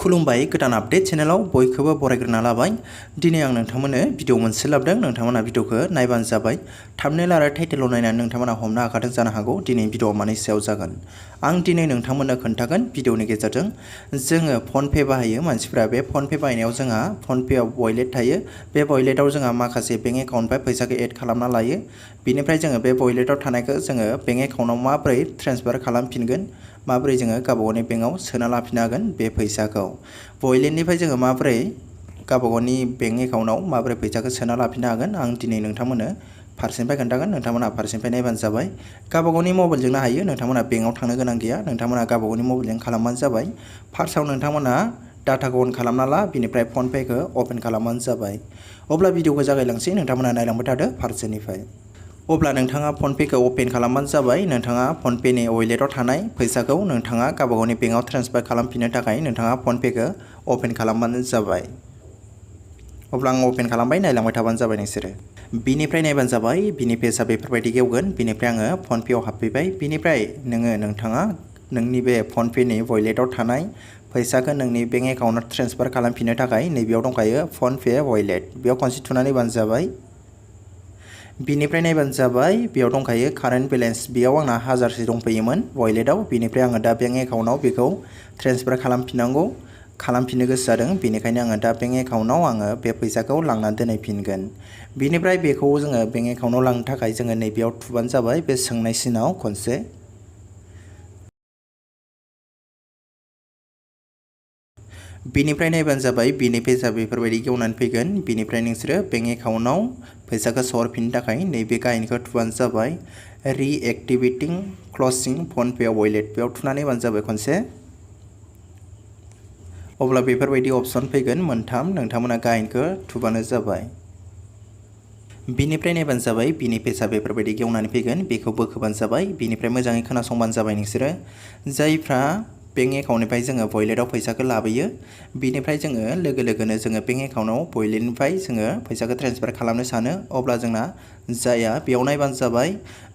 खुलुमबाय गोदान आपडेट चेनेलाव बयखौबो बरायग्रोना लाबाय। दिनै आं नोंथांमोननो भिडिअ मोनसे लाबोदों। नोंथांमोना भिडिअखौ नायबानो जाबाय। थाम्बनेल आरो टाइटेलाव नायनानै नोंथांमोना हमनो हाखादों जानो हागौ दिनै भिडिअ मानि सायाव जागोन। आं दिनै नोंथांमोननो खोन्थागोन भिडिअनि गेजेरजों जोङो फनपे बाहायो मानसिफ्रा। बे फनपे बाहायनायाव जोंहा फनपेआव वालेट थायो। बे वालेटआव जोंहा माखासे बेंक एकाउन्टनिफ्राय फैसाखौ एड खालामना लायो। बिनिफ्राय जोङो बे वालेटआव थानायखौ जोङो बेंक एकाउन्टआव माबोरै ट्रेन्सफार खालामफिनगोन, माबोरै जोङो गावबागावनि बेंकआव सोना लाफिननो हागोन बे फैसाखौ। वालेटनिफ्राय जोङो माबोरै गावबागावनि बेंक एकाउन्टआव माबोरै फैसाखौ सोना लाफिननो हागोन आं दिनै नोंथांमोननो फारसेनिफ्राय खोन्थागोन। नोंथांमोना फारसेनिफ्राय नायबानो जाबाय। गावबागावनि मबाइलजोंनो हायो। नोंथांमोना बेंकआव थांनो गोनां गैया। नोंथांमोना गावबागावनि मबाइलजों खालामबानो जाबाय। फार्स्टआव नोंथांमोना डाटाखौ अन खालामना ला, बिनिफ्राय फनपेखौ अपेन खालामबानो जाबाय। अब्ला भिडिअखौ जागायलांसै, नोंथांमोना नायलांबाय थादो फारसेनिफ्राय। अब्ला नोंथाङा फनपेखौ अपेन खालामबानो जाबाय। नोंथाङा फनपेनि वालेटआव थानाय फैसाखौ नोंथाङा गावबागावनि बेंकआव ट्रेन्सफार खालामफिननो थाखाय नोंथाङा फनपेखौ अपेन खालामबानो जाबाय। अब्ला आं अपेन खालामबाय, नायलांबाय थाबानो जाबाय नोंसोरो। बिनिफ्राय नायबानो जाबाय। बिनि पेजआ बेफोरबायदि गेवगोन। बिनिफ्राय आङो फनपेआव हाबफैबाय। बिनिफ्राय नोंथाङा नोंनि बे फनपेनि वालेटआव थानाय फैसाखौ नोंनि बेंक एकाउन्टआव ट्रेन्सफार खालामफिननो थाखाय नैबेयाव दंखायो फनपे वालेट। बेयाव खनसे थुनानै होबानो जाबाय। बिनिफ्राय नायबानो जाबाय। बेयाव दंखायो कारेन्ट बेलेन्स। बेयाव आंना 1000सो दंफैयोमोन वालेटआव। बिनिफ्राय आङो दा बेंक एकाउन्टआव बेखौ ट्रेन्सफार खालामफिननो गोसो जादों। बेनिखायनो आङो दा बेंक एकाउन्टआव आङो बे फैसाखौ लांनानै दोनहैफिनगोन। बिनिफ्राय बेखौ जोङो बेंक एकाउन्टआव लांनो थाखाय जोङो नैबेयाव थुबानो जाबाय बे सोंनाय सिनाव खनसे। बिनिफ्राय नायबानो जाबाय। बिनि पेजआ बेफोरबायदि गेवनानै फैगोन। बिनिफ्राय नोंसोरो बेंक एकाउन्टआव फैसाखौ सोहरफिननो थाखाय नैबे गाहायनिखौ थुबानो जाबाय रिएक्टिभेटिं क्लसिं फनपे वालेट। बेयाव थुनानै होबानो जाबाय खनसे। अब्ला बेफोरबायदि अपसन फैगोन मोनथाम, नोंथांमोना गाहायनिखौ थुबानो जाबाय। बिनिफ्राय नायबानो जाबाय। बिनि पेजआ बेफोरबायदि गेवनानै फैगोन। बेखौ बोखोबानो जाबाय। बिनिफ्राय मोजाङै खोनासंबानो जाबाय नोंसोरो। जायफ्रा बेंक एकाउन्टनिफ्राय जोङो वालेटआव फैसाखौ लाबोयो, बिनिफ्राय जोङो लोगो लोगोनो जोङो बेंक एकाउन्टआव वालेटनिफ्राय जोङो फैसाखौ ट्रेन्सफार खालामनो सानो, अब्ला जोंना जाया। बेयाव नायबानो जाबाय।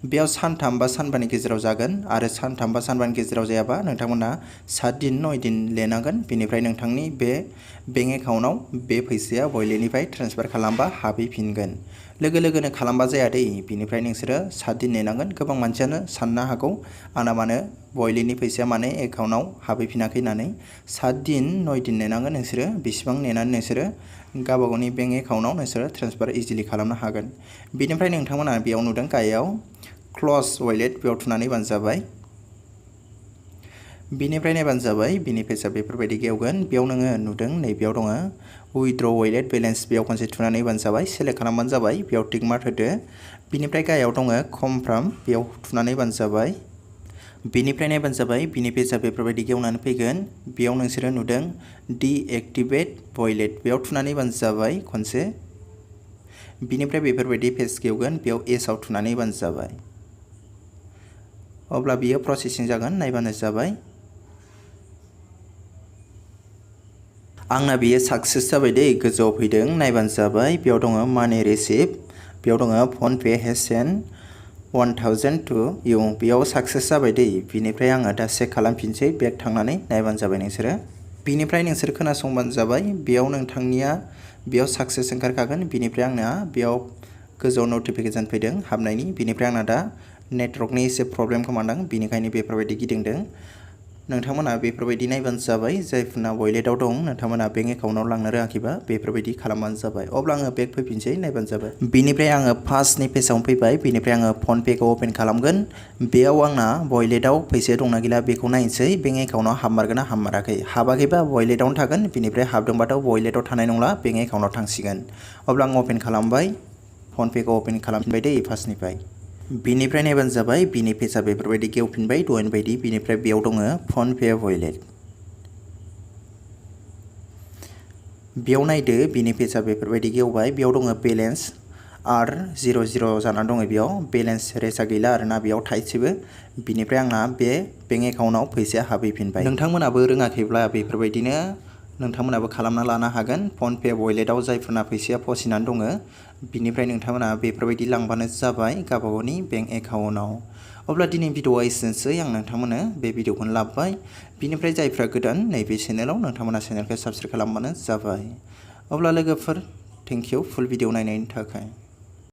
बेयाव सानथाम बा सानबानि गेजेराव जागोन आरो सानथाम बा सानबानि गेजेराव जायाबा नोंथांमोना 7 दिन 9 दिन नेनांगोन। बिनिफ्राय नोंथांनि बे बेंक एकाउन्टआव बे फैसाया वालेटनिफ्राय ट्रेन्सफार खालामबा हाबहैफिनगोन। लोगो लोगोनो खालामबा जाया दै। बिनिफ्राय नोंसोरो 7 दिन नेनांगोन। गोबां मानसियानो साननो हागौ आंना मानो वालेटनि फैसाया माने एकाउन्टआव हाबहैफिनाखै होननानै। 7 दिन 9 दिन नेनांगोन नोंसोरो। बेसिबां नेनानै नोंसोरो गावबागावनि बेंक एकाउन्टआव नोंसोरो ट्रेन्सफार इजिलि खालामनो हागोन। बिनिफ्राय नोंथांमोना बेयाव नुदों गाहायाव क्लस वालेट, बेयाव थुनानै होबानो जाबाय। बिनिफ्राय नायबानो जाबाय। बिनि पेजआ बेफोरबायदि गेवगोन। बेयाव नोङो नुदों नैबेयाव दङ उइथड्र वालेट बेलेन्स। बेयाव खनसे थुनानै होबानो जाबाय। सेलेक्ट खालामबानो जाबाय। बेयाव टिक मार्क होदो। बिनिफ्राय गाहायाव दङ कनफार्म, बेयाव थुनानै होबानो जाबाय। बिनिफ्राय नायबानो जाबाय। बिनि पेजआ बेफोरबायदि गेवनानै फैगोन। बेयाव नोंसोरो नुदों डिएक्टिभेट वालेट। बेयाव थुनानै होबानो जाबाय खनसे। बिनिफ्राय बेफोरबायदि पेज गेवगोन। बेयाव एसआव थुनानै होबानो जाबाय। अब्ला बियो प्रसेसिं जागोन, नायबानो जाबाय। आंना बियो साक्सेस जाबाय दै, गोजौआव फैदों, नायबानो जाबाय। बेयाव दङ मानि रिसिभ, बेयाव दङ फनपे हेज सेन्ड 1000 टु इउ। बेयाव साक्सेस जाबाय दै। बिनिफ्राय आङो दा चेक खालामफिनसै बेक थांनानै, नायबानो जाबाय नोंसोरो। बिनिफ्राय नोंसोर खोनासंबानो जाबाय। बेयाव नोंथांनिया बेयाव साक्सेस ओंखारखागोन। बिनिफ्राय आंना बेयाव गोजौआव नटिफिकेसन फैदों हाबनायनि। बिनिफ्राय आंना दा नेटवर्कनि एसे प्रब्लेम खोमादां, बिनिखायनो बेफोरबायदि गिदिंदों। नोंथांमोना बेफोरबायदि नायबानो जाबाय। जायफोरना वालेटआव दं नोंथांमोना बेंक एकाउन्टआव लांनो रोङाखैबा बेफोरबायदि खालामबानो जाबाय। अब्ला आङो बेक फैफिनसै, नायबानो जाबाय। बिनिफ्राय आङो फार्स्टनि पेजआवनो फैबाय। बिनिफ्राय आङो फनपेखौ अपेन खालामगोन। बेयाव आंना वालेटआव फैसाया दंना गैला बेखौ नायनोसै। बेंक एकाउन्टआव हाबमारगोन ना हाबमाराखै। हाबाखैबा वालेटआवनो थागोन। बिनिफ्राय हाबदोंबाथ' वालेटआव थानाय नंला, बेंक एकाउन्टआव थांसिगोन। अब्ला आं अपेन खालामबाय। फनपेखौ अपेन खालामफिनबाय दै फार्स्टनिफ्राय। बिनिफ्राय नायबानो जाबाय। बिनि पेजआ बेफोरबायदि गेवफिनबाय दहायनि बायदि। बिनिफ्राय बेयाव दङ फनपे वालेट। बेयाव नायदो बिनि पेजआ बेफोरबायदि गेवबाय। बेयाव दङ बेलेन्स आर 00 जानानै दङ। बेयाव बेलेन्स रेसआ गैला आरोना, बेयाव थाइसेबो। बिनिफ्राय आंना बे बेंक एकाउन्टआव फैसाया हाबहैफिनबाय। नोंथांमोनाबो रोङाखैब्ला बेफोरबायदिनो नोंथांमोनाबो खालामना लानो हागोन। फनपे वालेटआव जायफोरना फैसाया फसिनानै दङ, बिनिफ्राय नोंथांमोना बेफोरबायदि लांबानो जाबाय गावबागावनि बेंक एकाउन्टआव। अब्ला दिनै भिडिअआ एसेनोसै आं नोंथांमोननो बे भिडिअखौनो लाबोबाय बिनिफ्राय जायफ्रा गोदान नैबे चेनेलाव नोंथांमोना चेनेलखौ साबस्क्राइब खालामबानो जाबाय। अब्ला लोगोफोर थेंक इउ फुल भिडिअ नायनायनि थाखाय।